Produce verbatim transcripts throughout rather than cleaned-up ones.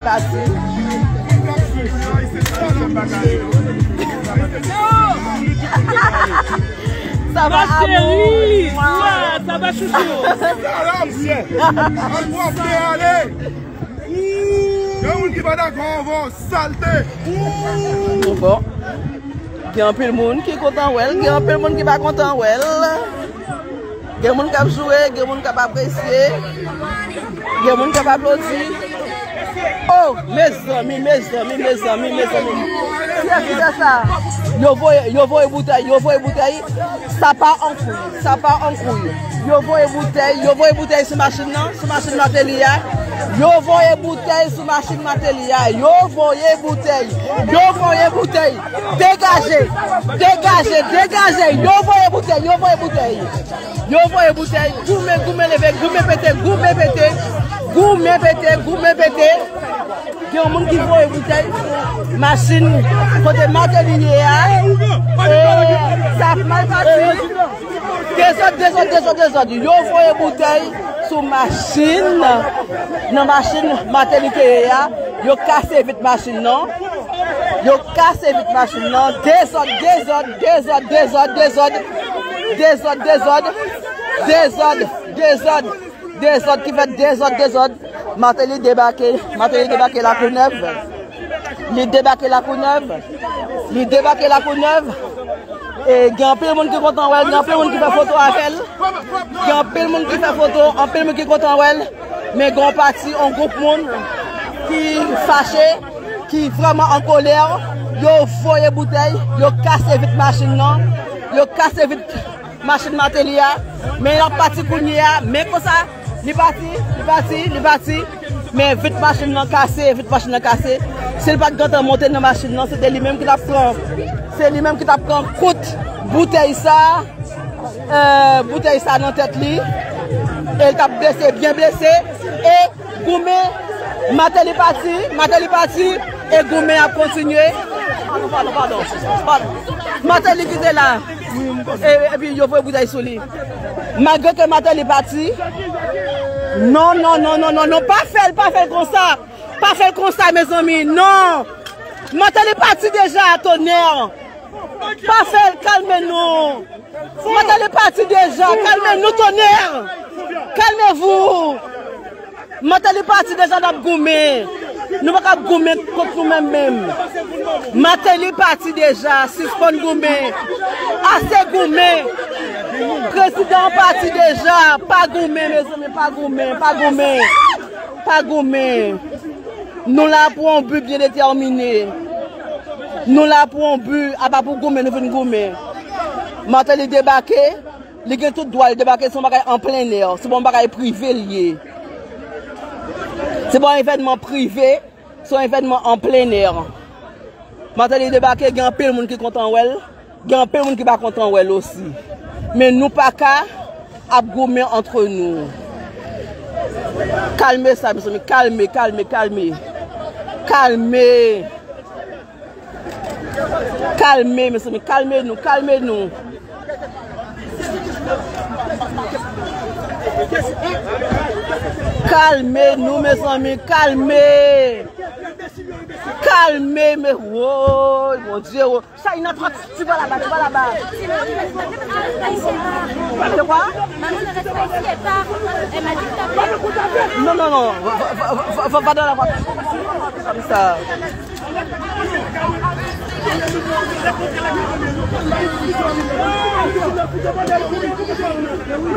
Pati. Ça va, amour? Chérie, ça va, chouchou? Yon moun ki pa dakò avè w, salte. Bon. Gen anpil moun ki kontan wè l, gen anpil moun ki pa kontan wè l. Gen moun k ap joure, gen moun k ap apresye, gen moun k ap aplodi. Oh, mezanmi, mezanmi, mezanmi, mezanmi. Kiyès ki fè sa? Yo voye, yo voye boutèy, yo voye boutèy. Sa pa an kouy, sa pa an kouy. Yo voye boutèy, yo voye boutèy sou machin nan, sou machin Martelly a. Yo voye boutèy sou machin Martelly a. Yo voye boutèy, yo voye boutèy. Degaje, degaje, degaje. Yo voye boutèy, yo voye boutèy. Yo voye boutèy, goumen, goumen leve, goumen pete, goumen pete, goumen pete, goumen pete. Gen yon moun ki voye boutèy sou machin kote Martelly ye a. E sa ap mal pati. Dezòd, dezòd, dezòd, dezòd. Yo voye boutèy sou machin, nan machin Martelly te ye a. Yo kase vit machin nan. Yo kase vit machin nan. Dezòd, dezòd, dezòd, dezòd, dezòd. Dezòd, dezòd, dezòd, dezòd. Dezòd ki fèt, dezòd, dezòd. Martelly debake, Martelly debake Lakounèv. Li debake Lakounèv. Li debake Lakounèv. E gen anpil moun ki kontan wè l, gen anpil moun ki fè foto avè l. Gen anpil moun ki fè foto, anpil moun ki kontan wè l. Men gen yon pati, yon gwoup moun ki fache, ki vrèman an kolè. Yo voye boutèy, yo kase vit machin nan. Yo kase vit machin Martelly a. Men l ap pati kounye a. Men konsa, li pati, li pati, li pati. Men vit machin nan kase, vit machin nan kase. Si l pa t gentan monte nan machin nan, se te li menm ki t ap pran, se li menm ki t ap pran kout boutèy sa, euh, boutèy sa nan tèt li. E l t ap blese, byen blese. E goumen, Martelly pati, Martelly pati, e goumen ap kontinye. Padon, padon, padon, padon. Martelly ki te la. E, epi yo voye boutèy sou li. Malgre ke Martelly pati. Non, non, non, non, non, non, pa fè l, pa fè l konsa. Pa fè l konsa, mezanmi, non. Martelly pati deja, tonè. Pa fè l, kalme nou. Martelly pati deja, kalme nou, tonè. Kalmevou. Martelly pati deja, n ap goumen. Nou pa ka goumen kont nou menm menm. Martelly pati deja, sispann goumen. Ase goumen. Prezidan an pati deja. Pa goumen, mezanmi, pa goumen, pa goumen. Pa goumen. Nou la pou yon bi byen detèmine. Nou la pou yon bi, apa pou goumen, nou vin goumen. Martelly debake. Li gen tout dwa, li debake, se yon bagay an plen è. Se pa yon bagay prive l ye. Se pa yon evènman prive, se yon evènman an plen è. Martelly debake, gen anpil moun ki kontan wè l, gen anpil moun ki pa kontan wè l osi. Men nou pa ka ap goumen antre nou. Kalme sa, mezanmi, kalme, kalme, kalme. Kalme. Kalme, mezanmi, kalme nou, kalme nou. Kalme nou, mezanmi, kalme. Kalme, me, woy, Bondye, woy. Sa, il y en a trois, tu vas là-bas, tu vas là-bas. De quoi? Maman ne reste pas ici, elle part. Elle m'a dit que t'as... Non, non, non, va, va, va, va, va dans la voiture. Comme ça.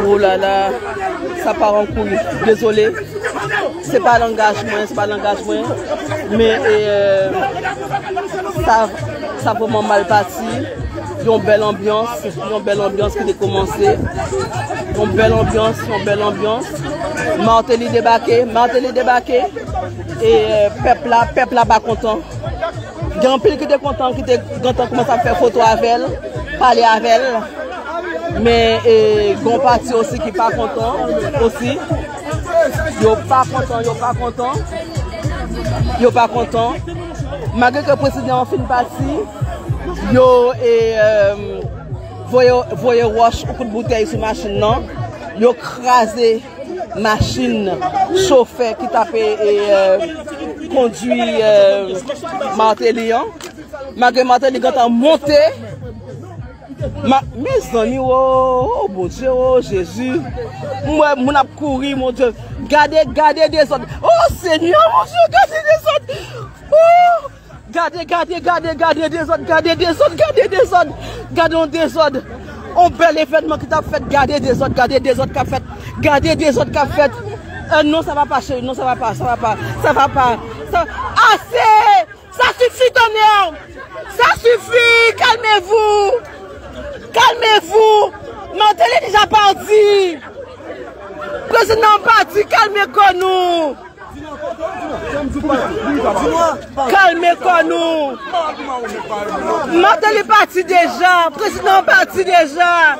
Oh là là, sa pa an kouy. Dezole. Se pa langaj mwen, se pa langaj mwen. Men, e, euh, sa, sa vrèman mal pati. Yon bèl anbyans, yon bèl anbyans ki te kòmanse. Yon bèl anbyans, yon bèl anbyans. Martelly debake, Martelly debake. E, euh, pèp la, pèp la pa kontan. Gen anpil ki te kontan, ki te gentan kòmanse ap fè foto avè l, pale avè l. Men, e, gen yon pati osi ki pa kontan osi. Yo pa kontan, yo pa kontan. Yo pa kontan. Malgre ke prezidan an fin pati, yo, e, euh, voye, voye wòch ou kout boutèy sou machin nan. Yo kraze machin chofè ki t ap, e, e, euh, Kondwi, euh, Martelly an. Malgre Martelly gentan monte. Ma, mezanmi, o, o, Bondye, o, Jezi. M wè moun ap kouri, Bondye. Gade, gade dezòd. O, Senyè, Bondye, gade dezòd. O, gade, gade, gade, gade dezòd, gade dezòd, gade dezòd. Gade yon dezòd. On bèl evènman ki t ap fèt. Gade dezòd, gade dezòd k ap fèt. Gade dezòd k ap fèt. Euh, non, sa va pa, cheri. Non, sa va pa, sa va pa, sa va pa. Sa, ase! Ça suffit, tonnerre! Ça suffit! Calmez-vous! Calmez-vous! Martelly déjà parti! Président parti, calmez-vous! Calmez-vous! Martelly parti déjà! Président parti déjà!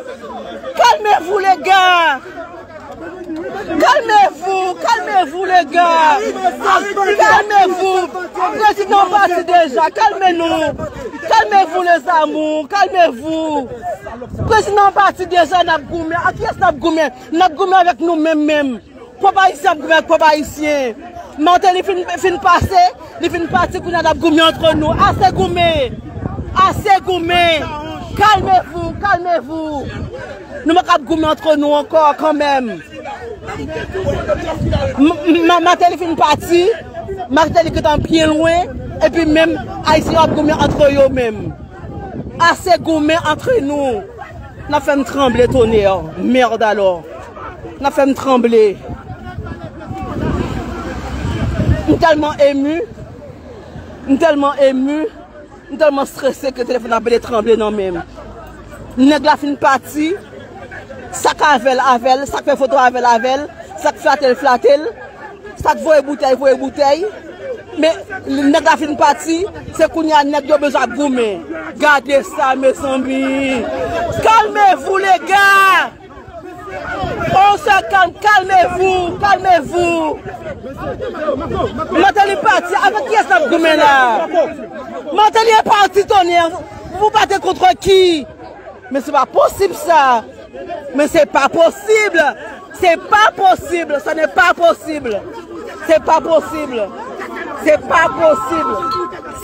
Calmez-vous, les gars! Calmez-vous, calmez-vous, les gars. Calmez-vous. Président parti déjà. Calmez-nous. Calmez-vous, les amours. Calmez-vous. Président parti déjà, n ap goumen. Ak kiyès n ap goumen? N ap goumen avèk nou menm menm. Pèp ayisyen ap goumen ak pèp ayisyen. Martelly fin, fin pase, li fin pati, kounye a n ap goumen antre nou. Ase goumen. Ase goumen. Calmez-vous, calmez-vous. Nou pa kab goumen antre nou ankò kanmenm. M-, m-, Martelly fin pati, Martelly gentan byen lwen, epi menm Ayisyen yo ap goumen antre yo menm. Ase goumen antre nou. N ap fè m tranble, tonnerre. Merde alors. N ap fè m tranble. M tèlman emu. M tèlman emu. M tèlman strese ke telefòn nan pete tranble nan men m. Nèg la fin pati, sa k avè l, avè l, sa k fè foto avè l, avè l, sa k flate l, flate l, sa k voye boutèy, voye boutèy. Men nèg la fin pati, se kounye a nèg yo bezwen ap goumen. Gade sa, mezanmi! Calmez-vous, les gars! On se calme, calmez-vous, calmez-vous. Martelly pati, avèk kiyès n ap goumen la? Martelly est parti, tonnerre. Vous vous battez contre qui? Mais c'est pas possible ça. Mais c'est pas possible. C'est pas possible. Ce n'est pas possible. C'est pas possible. C'est pas possible.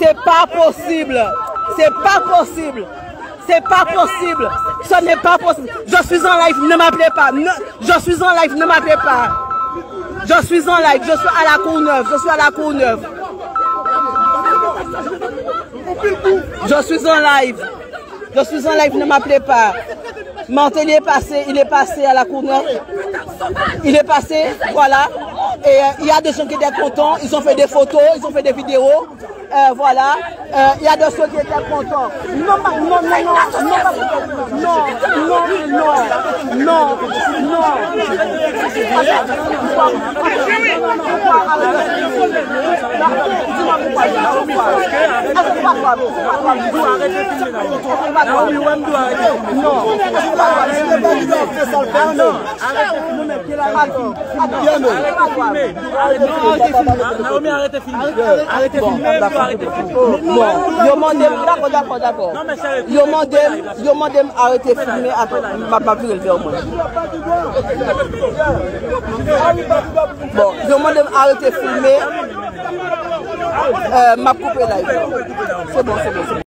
C'est pas possible. C'est pas possible. C'est pas possible. Ce n'est pas possible. Je suis en live, ne m'appelez pas. Ne, je suis en live, ne m'appelez pas. Je suis en live, je suis à la Courneuve, je suis à la Courneuve. Je suis en live. Je suis en live, ne m'appelez pas. Martelly est passé, il est passé à la Courneuve. Il est passé, voilà. Et euh, il y a des gens qui étaient contents, ils ont fait des photos, ils ont fait des vidéos. Euh, voilà. Euh, il y a des gens qui étaient contents. Non, ma- non, non, non, non, ma- non, non, non, non, non. Naomi, arete filme. Arete filme, m di w arete filme. Bon, yo mande m, dakò, dakò, dakò. Yo mande m, yo mande m arete filme, atò, m ap, m ap vire l vè mwen. Bon, yo mande m arete filme, euh, m ap koupe live la. Se bon, se bon, se bon.